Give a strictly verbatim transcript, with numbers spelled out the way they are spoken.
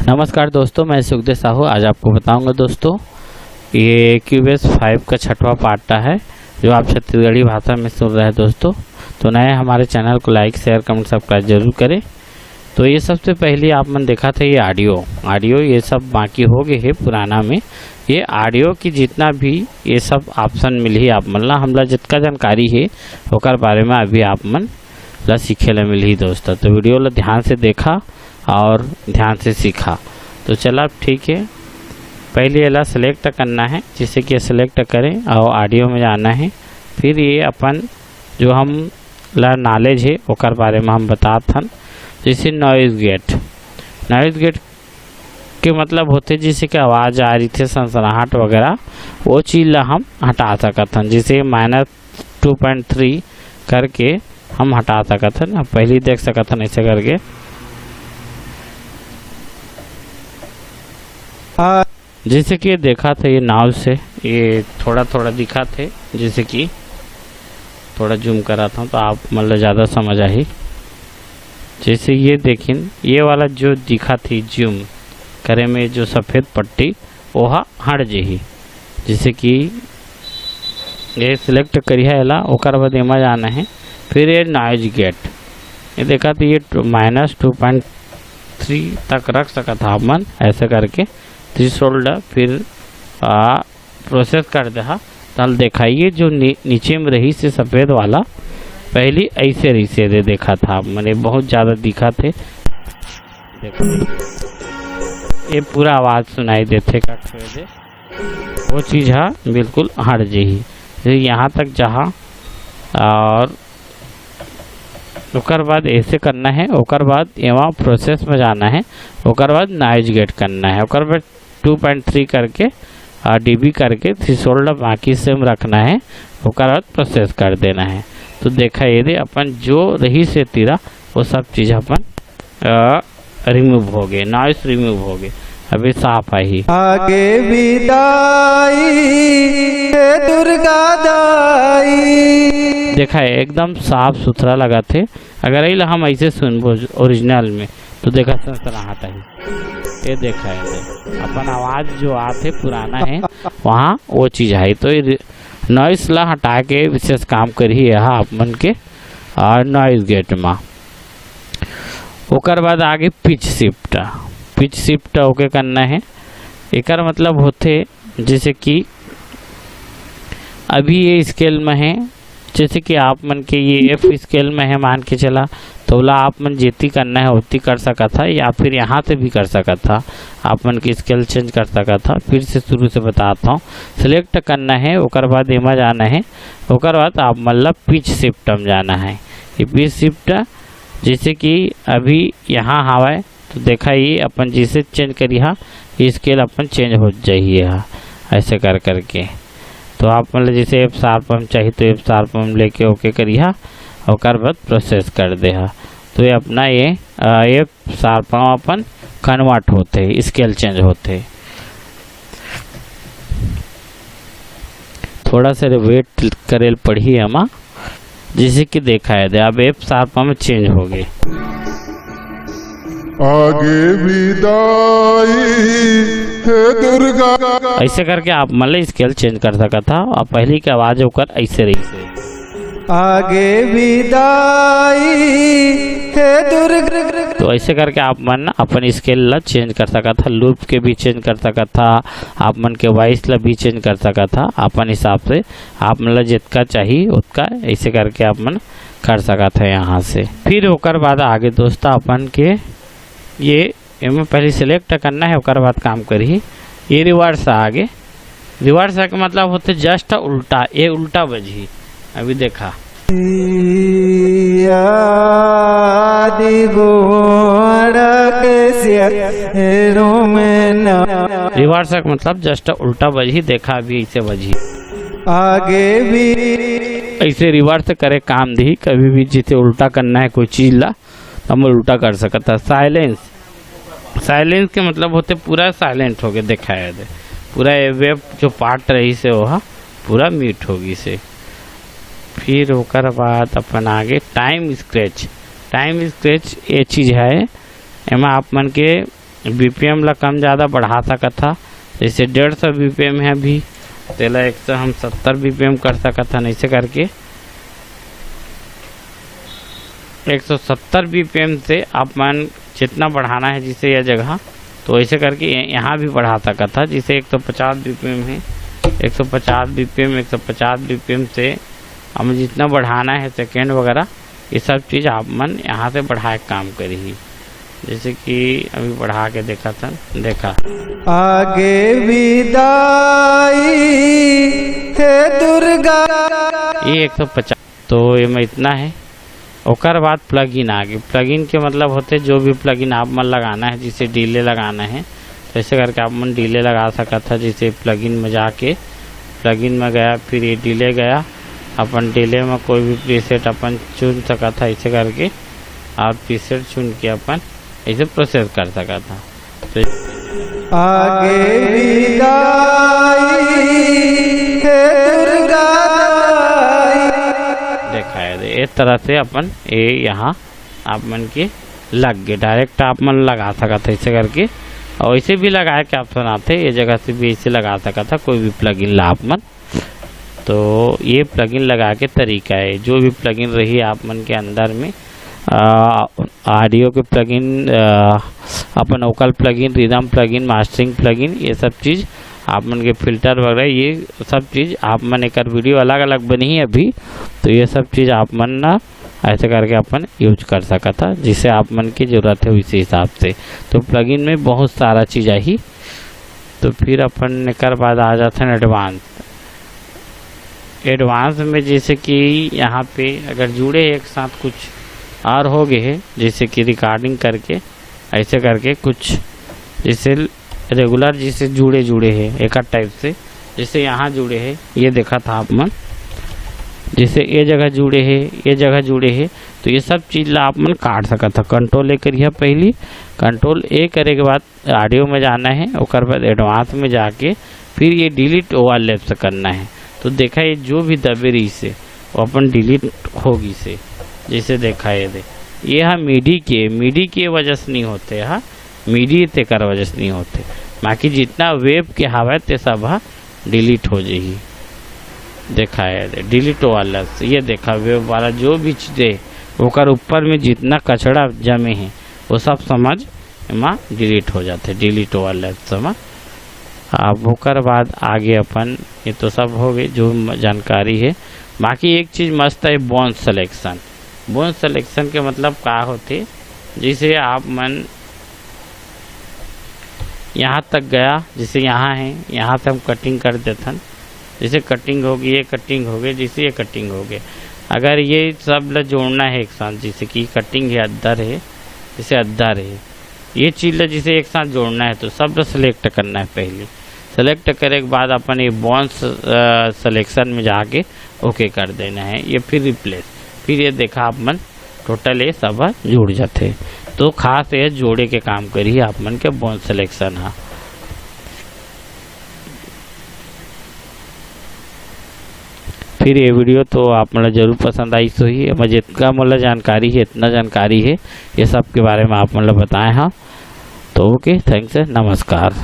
नमस्कार दोस्तों, मैं सुखदेव साहू। आज आपको बताऊंगा दोस्तों, ये क्यूबेस फ़ाइव का छठवां पार्ट है, जो आप छत्तीसगढ़ी भाषा में सुन रहे हैं दोस्तों। तो नए हमारे चैनल को लाइक, शेयर, कमेंट, सब्सक्राइब जरूर करें। तो ये सबसे पहले आप मन देखा थे ये ऑडियो, ऑडियो ये सब बाकी हो गए है पुराना में। ये ऑडियो की जितना भी ये सब ऑप्शन मिलही आप मन ला, हमला जितका जानकारी है ओकर बारे में अभी आप मन ला सीखे ला मिलही दोस्तों। तो वीडियो ला ध्यान से देखा और ध्यान से सीखा। तो चला ठीक है, पहले एला सिलेक्ट करना है, जैसे कि सिलेक्ट करें और ऑडियो में जाना है। फिर ये अपन जो हम ला नॉलेज है ओकर बारे में हम बतात हन। जैसे नॉइज गेट, नॉइज गेट के मतलब होथे जैसे कि आवाज़ आ रही थे सनसनाहट वगैरह, वो चीज़ ला हम हटा सकत हन। जैसे माइनस टू पॉइंट थ्री करके हम हटा सकत हन। अब पहले ही देख सकत हन ऐसे करके। हाँ। जैसे कि ये देखा था, ये नाव से ये थोड़ा थोड़ा दिखा थे, जैसे कि थोड़ा जूम करा था तो आप मतलब ज़्यादा समझ आही। जैसे ये देखिन, ये वाला जो दिखा थी जूम करे में जो सफ़ेद पट्टी, ओहा हट जही। जैसे कि ये सिलेक्ट करिहा एला, ओकर बाद एमा जाना है। फिर ये नॉइज गेट, ये देखा तो ये माइनस टू पॉइंट थ्री तक रख सकत हा आप मन ऐसे करके थ्रेशोल्ड। फिर आ, प्रोसेस कर देहा, तल देखाइए जो नी-, नीचे में रही से सफ़ेद वाला, पहली ऐसे रही से दे देखा था, मैंने बहुत ज़्यादा दिखा थे। देखो, ये पूरा आवाज़ सुनाई देथे का दे, वो चीज़ हा बिल्कुल हट जही। फिर यहाँ तक जहाँ और ओकर बाद ऐसे करना है, ओकर बाद एमा प्रोसेस में जाना है, ओकर बाद नॉइज गेट करना है, ओकर बाद टू पॉइंट थ्री करके और डीबी करके थ्रेशोल्ड बाकी सेम रखना है, ओकर बाद प्रोसेस कर देना है। तो देखा ये दे अपन जो रही से तीरा वो सब चीज़ अपन रिमूव हो गए, नॉइस रिमूव हो गए, अभी साफ आही। आगे विदाई हे दुर्गा दाई। देखा है एकदम साफ सुथरा लगा थे। अगर यही ला हम ऐसे सुनबो ओरिजिनल में तो देखा सनसनाहट आही। ये देखा है, ये अपन आवाज़ जो आथे पुराना है वहाँ वो चीज़ है। तो ये नॉइस ला हटा के विशेष काम करिही यहाँ आप मन के और नॉइस गेट में। ओकर बाद आगे पिच शिफ्ट, पिच शिफ्ट ओके करना है। एकर मतलब होथे जैसे कि अभी ये स्केल में है, जैसे कि आप मन के ये एफ स्केल में है मान के चला, तो ओला आप मन जेती करना है ओती कर सकत हा, या फिर यहाँ से भी कर सकत हा, आप मन के स्केल चेंज कर सकत हा। फिर से शुरू से बतात हूँ, सिलेक्ट करना है, ओकर बाद एमा जाना है, ओकर बाद आप मन ला पिच शिफ्ट में जाना है। ये पिच शिफ्ट जैसे कि अभी यहाँ हवय, तो देखा ये अपन जैसे चेंज करिहा, ये स्केल अपन चेंज हो जाही हा, ऐसे कर करके। तो आप मतलब जैसे एफ शार्प हम चाहिए तो एफ शार्प हम लेके ओके करिहा, ओकर बाद प्रोसेस कर देहा। तो ये अपना ये एफ शार्प अपन कन्वर्ट होथे, स्केल चेंज होथे। थोड़ा सा वेट करे ल पड़ही एमा, जैसे कि देखा है दे, अब एफ शार्प में चेंज हो गए। आगे विदाई हे दुर्गा। ऐसे करके आप मतलब स्केल चेंज कर सकत हा। अब पहली के आवाज ओकर ऐसे रही से। आगे विदाई हे दुर्गा। तो ऐसे करके आप मन अपन स्केल ला चेंज कर सकत हा, लूप के भी चेंज कर सकत हा, आप मन के वॉइस ला भी चेंज कर सकत हा अपन हिसाब से। आप मन ला जितका चाही उतका ऐसे करके आप मन कर सकत है यहाँ से। फिर ओकर बाद आगे दोस्त अपन के ये एमे पहले सिलेक्ट करना है, ओकर बाद काम करही। ये रिवर्स आ आगे, रिवर्स के मतलब होथे जस्ट उल्टा, ये उल्टा बजही। अभी देखा आदि गोरख सियरो में ना। रिवर्स के मतलब जस्ट उल्टा बजही, देखा अभी ऐसे बजही। आगे भी ऐसे रिवर्स करे काम दिही, कभी भी जैसे उल्टा करना है कोई चीज ला, तो हम उल्टा कर सकत हा। साइलेंस, साइलेंस के मतलब होथे पूरा साइलेंट होके देखाए दे, पूरा ये वेव जो पार्ट रही से ओहा पूरा म्यूट होगी से। फिर ओकर बाद अपन आगे टाइम स्क्रैच। टाइम स्क्रैच ये चीज है, एमा आप मन के बीपीएम ला कम ज़्यादा बढ़ा सकत हा। जैसे डेढ़ सौ बीपीएम है अभी, तेला एक सौ हम सत्तर बीपीएम कर सकत हन। ऐसे करके एक सौ सत्तर बीपीएम से आप मन जितना बढ़ाना है, जैसे यह जगह, तो ऐसे करके य-, यहाँ भी बढ़ा सकत हा। जैसे एक सौ पचास बीपीएम है, एक सौ पचास बीपीएम, एक सौ पचास बीपीएम से हम जितना बढ़ाना है सेकेंड वगैरह, ये सब चीज़ आप मन यहाँ से बढ़ाए के काम करिही। जैसे कि अभी बढ़ा के देखत हन, देखा। आगे विदाई हे दुर्गा। ये एक सौ पचास, तो ये में इतना है। ओकर बाद प्लगइन आगे। प्लगइन के मतलब होथे जो भी प्लगइन आप मन लगाना है, जैसे डिले लगाना है, तो ऐसे करके आप मन डिले लगा सकत हा। जैसे प्लगइन में जाके, प्लगइन में गया, फिर ये डिले गया, अपन डिले में कोई भी प्रीसेट अपन चुन सकत हा। ऐसे करके आप प्रीसेट चुन के अपन ऐसे प्रोसेस कर सकत हा। तो आगे विदाई हे दुर्गा दाई। देखा है, इस तरह से अपन ये यहाँ आप मन के लग गए, डायरेक्ट आप मन लगा सकत है ऐसे करके। और ऐसे भी लगाए के ऑप्शन आते, ये जगह से भी ऐसे लगा सकत है कोई भी प्लगइन ला आप मन। तो ये प्लगइन लगा के तरीका है, जो भी प्लगइन रही आप मन के अंदर में, आ, ऑडियो के प्लगइन, आ, अपन vocal plugin, rhythm plugin, mastering plugin, ये सब चीज़ आप मन के फिल्टर वगैरह, ये सब चीज़ आप मन, एकर वीडियो अलग अलग बनी है अभी, तो ये सब चीज़ आप मन ना ऐसे करके अपन यूज कर सकत हा, जिसे आप मन की जरूरत है उसी हिसाब से। तो प्लगइन में बहुत सारा चीज़ आही। तो फिर अपन एकर बाद आ जाथन एडवांस। एडवांस में जैसे कि यहाँ पे अगर जुड़े एक साथ कुछ और हो गए है, जैसे कि रिकॉर्डिंग करके, ऐसे करके कुछ जैसे रेगुलर जैसे जुड़े जुड़े है एक टाइप से, जैसे यहाँ जुड़े है, ये देखा था आप मन, जैसे ये जगह जुड़े है, ये जगह जुड़े है, तो ये सब चीज़ ला आप मन काट सकत हा। कंट्रोल ए करिहा पहली, कंट्रोल ए करे के बाद ऑडियो में जाना है, ओकर बाद एडवांस में जाके फिर ये डिलीट ओवरलैप से करना है। तो देखा, ये जो भी दबे रही से वो अपन डिलीट होगी से, जैसे देखा ये दे, ये हा मीडी के, मीडी के वजह से नहीं होते हा, मीडी तेकर वजह से नहीं होते, बाकी जितना वेब के हवय ते सब हा डिलीट हो जाही। देखा ये दे, डिलीट वाला से, ये देखा वेब वाला जो भी चीज़ें ओकर ऊपर में जितना कचड़ा जमे है वो सब समझ एमा डिलीट हो जाथे, डिलीट वाला समझ। अब ओकर बाद आगे अपन, ये तो सब हो गए जो म-, जानकारी है। बाकी एक चीज़ मस्त है, बोन सिलेक्शन। बोन सिलेक्शन के मतलब का होथे, जैसे आप मन यहाँ तक गया, जैसे यहाँ है, यहाँ से हम कटिंग कर देथन, जैसे कटिंग होगी, ये कटिंग हो गई, जैसे ये कटिंग हो गई। अगर ये सब ला जोड़ना है एक साथ, जैसे कि कटिंग है, अद्दर है, जैसे अद्दर है, ये चीज़ ला जैसे एक साथ जोड़ना है तो सब ला सिलेक्ट करना है पहले। सिलेक्ट करे के बाद अपन ये बोन्स सिलेक्शन में जाके ओके कर देना है, ये फिर रिप्लेस, फिर ये देखा आप मन टोटल ये सब जुड़ जाथे। तो खास ये जोड़े के काम करिए आप मन के बोन सिलेक्शन हा। फिर ये वीडियो तो आप मन ला जरूर पसंद आइस होही। एमा जितना मोला जानकारी है, इतना जानकारी है, ये सब के बारे में आप मन ला बताए हा। तो ओके, थैंक्स है, नमस्कार।